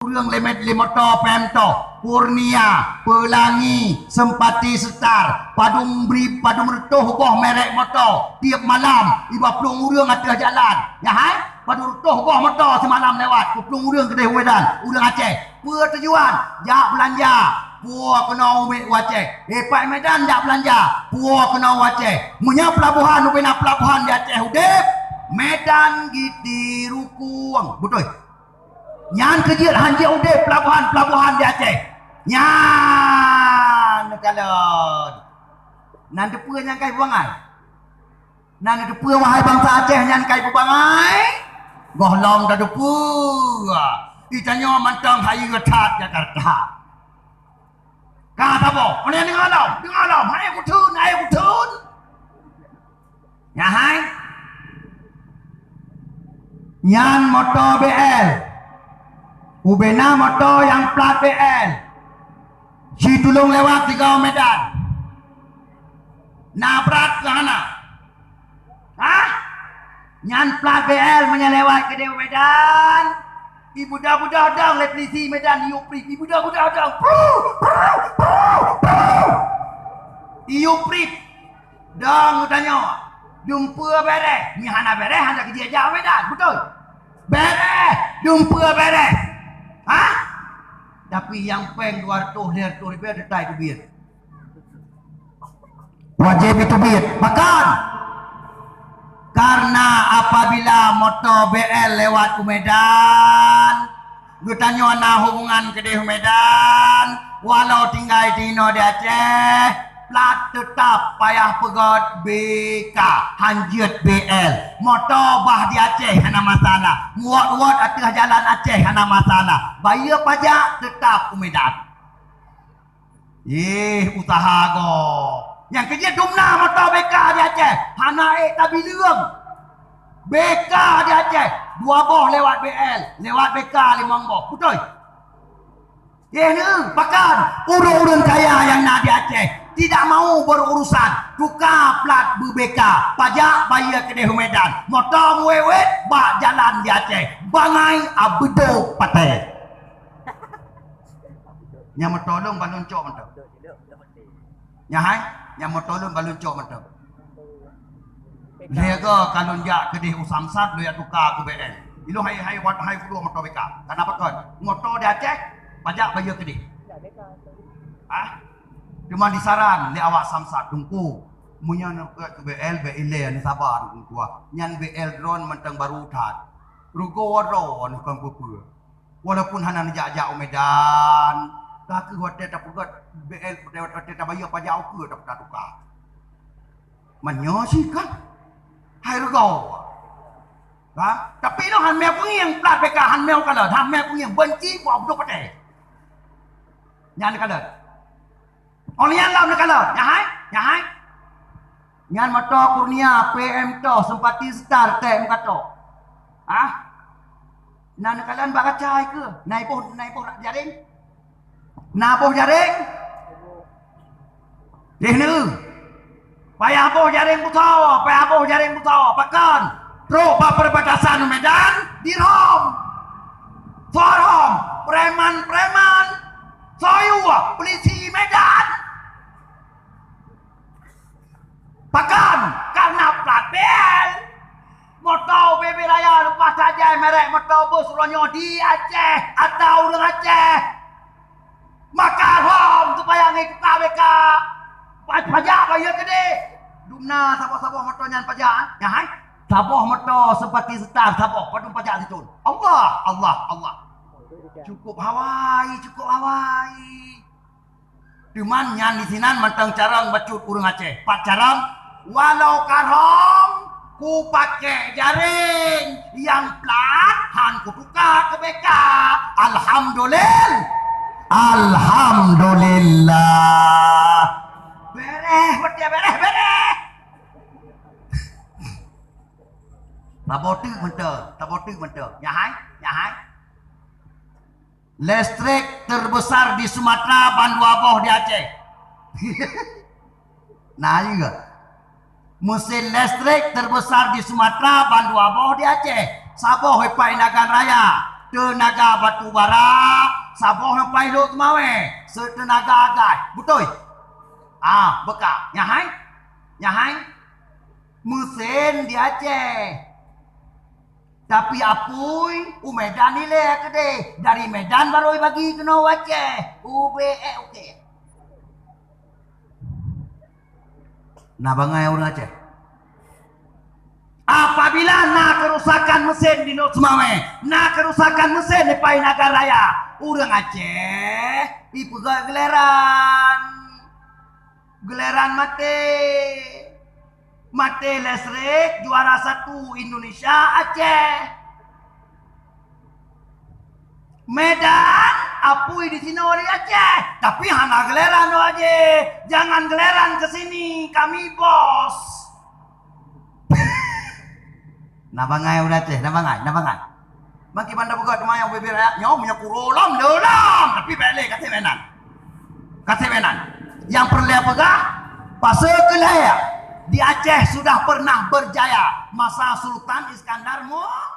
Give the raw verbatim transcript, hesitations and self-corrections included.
Ureuëng lé moto P M Toh, Kurnia, Pelangi, Sempati Star, padum bri-, padum reutôh boh merek moto tiep malam, iba plueng ureuëng ateueh jalan. Nyan hai, padum reutôh boh moto simalam lewat, plueng ureuëng keudeh u Medan, ureuëng Aceh. Peue tujuan? Jak beulanja. Peue keunoe u Aceh? Eh, pat Medan jak beulanja. Peue keunoe u Aceh? Meunyoe peulabohan, ubena peulabohan di Aceh udeb, Medan, Giti, Rukung. Beutôi. Nyan keujeuet hanjeuet udeb peulabohan-peulabohan di Aceh. Nyan neukalon. Nan teupeue nyang kai bangai? Nan teupeue wahai bansa Aceh nyan kai peubangai? Gohlom tateupeue. Itanyoe mantong hayeue that Jakarta. Ka saboh. Meunyoe deungoe lom, deungoe lom. Hai kutheun, hai kutheun. Nyan hai. Nyan moto B L. Ubena moto nyang plat B L. Jitulông lewat sigoe Medan. Na brat keu hana? Hah? Nyan plat B L meunyoe lewat keudeh Medan. Ibeudôh-beudôh dong lé polisi Medan, iyup prip. Ibeudôh-beudôh dong. Pru, pru, pru, pru. Iyup prip. Dong geutanyoe, dumpeue bereh. Nyoe hana bereh, hana keujeuet jak Medan, beutôi? Bereh, dumpeue bereh. Hah? Tapi nyang péng dua reutôh, lhèe reutôh ribèe teutai teubiet. Wajéb teubiet. Pakon? Karena apabila moto B L lewat u Medan, geutanyoe na hubungan keudeh Medan, walau tinggai di inoe di Aceh, plat teutap payah peugöt B K, hanjeuet B L. Moto bah di Aceh hana masalah, muwot-wot ateueh jalan Aceh hana masalah, bayeue pajak teutap u Medan. Yeh, usaha gob. Nyang keujeuet dumna moto B K di Aceh, hana ék tabi leueng. B K di Aceh, dua boh lewat B L, lewat B K limong boh. Beutôi? Yeh, neu, pakon ureuëng-ureuëng kaya nyang na di Aceh tidak mau berurusan, tuka plat beu B K, pajak bayeue keudeh u Medan, moto muwét-wét bak jalan di Aceh, bangai abeudoh patéh. Nyang moto lôn ban lôn cok mantong. Nyan hai, nyang moto lôn ban lôn cok mantong. Lhèe go ka lôn jak keudeh u Samsat, lôn jak tuka keu B L. Ilôn hai, hai, wat, hai, kudo moto B K. Kana pakon? Moto di Aceh, pajak bayeue keudeh. Ah, teuma disaran lé awak Samsat, Teungku. Meunyoe neuk keu B L, bèk ilèe, neusaba, Teungku. Nyan B L droen mantong baru that. Rugoe droen kon peue-peue. Walaupun hana neujak-jak u Medan, ka kheueh watèe tapeugöt B L, watèe, watèe tabayeue pajak ukeue ta-, tatuka. Meunyoe sih kan, hai rugoe. Ha? Tapi lôn han mè peungieng plat B K, han mè kalon, han mè peungieng, beunci buet abdôh patéh. Nyan kalon. Oh, nyan lom neukalon. Nyan hai? Nyan hai? Nyan moto Kurnia, P M Toh, Sempati Star, tém kato. Ah? Na neukalon bak kaca keuh? Na iboh, na iboh jaréng? Na boh jaréng? Deh neu. Payah boh jaréng busoe, payah boh jaréng busoe. Pakon? Trok bak perbatasan Medan, dirhom. Soe rhom? Preman-preman. Soe yue? Polisi Medan. Pakon? Karena plat B L. Moto B B Raya leupah saja merek moto bus uroe nyoe di Aceh atau ureuëng Aceh. Maka rhom supaya ngai tuka B K. Pa-, pajak bayeue keudeh. Dumna saboh-saboh moto nyan pajak, eh? Nyan hai? Saboh moto Sempati Star, saboh padum pajak siton. Allah, Allah, Allah. Cukup hawai, cukup hawai. Teuma nyan disinan mantong carông bacut ureuëng Aceh. Pat carông? Walau ka rhom, kupakèk jaréng nyang plat, han kutuka keu B K. Alhamdulil-, Alhamdulillah. Bereh, beutôi bereh, bereh. Taboh teuk mantong, taboh teuk mantong. Nyan hai, nyan hai. Listrik terbesar di Sumatera ban dua boh di Aceh. Nah, iya. Mesin listrik terbesar di Sumatera ban dua boh di Aceh. Saboh ipai Nagan Raya, Teunaga Batubara, Saboh nyang paih lhok Seumawé, seuteunaga agai. Beutôi? Ah, beuka. Nyan hai? Nyan hai? Meusén di Aceh. Tapi apui u Medan ilée keudeh. Dari Medan barô ibagi keunoe u Aceh. Ubé ék oke. Na bangai ureuëng Aceh. Apabila na keurusakan meusén di Lhokseumawe, na keurusakan meusén di Paih Nagan Raya, ureuëng Aceh ipeugét geuleran. Geuleran maté. Maté listrik, juara satu Indonesia, Aceh. Medan, apui di sinoe di Aceh, tapi hana geuleran, Aji. Jangan geuleran ke sini, kami bos. Na bangai ureuëng Aceh, na bangai, na bangai. Maki banda buka teuma nyang bibir ayat nyoe, meunyoe kuro lom, lom, tapi bèk lé, kasih Medan. Kasih Medan. Nyang peureulée peugah, pasal keuh lhée, di Aceh sudah pernah berjaya masa Sultan Iskandar Mu-,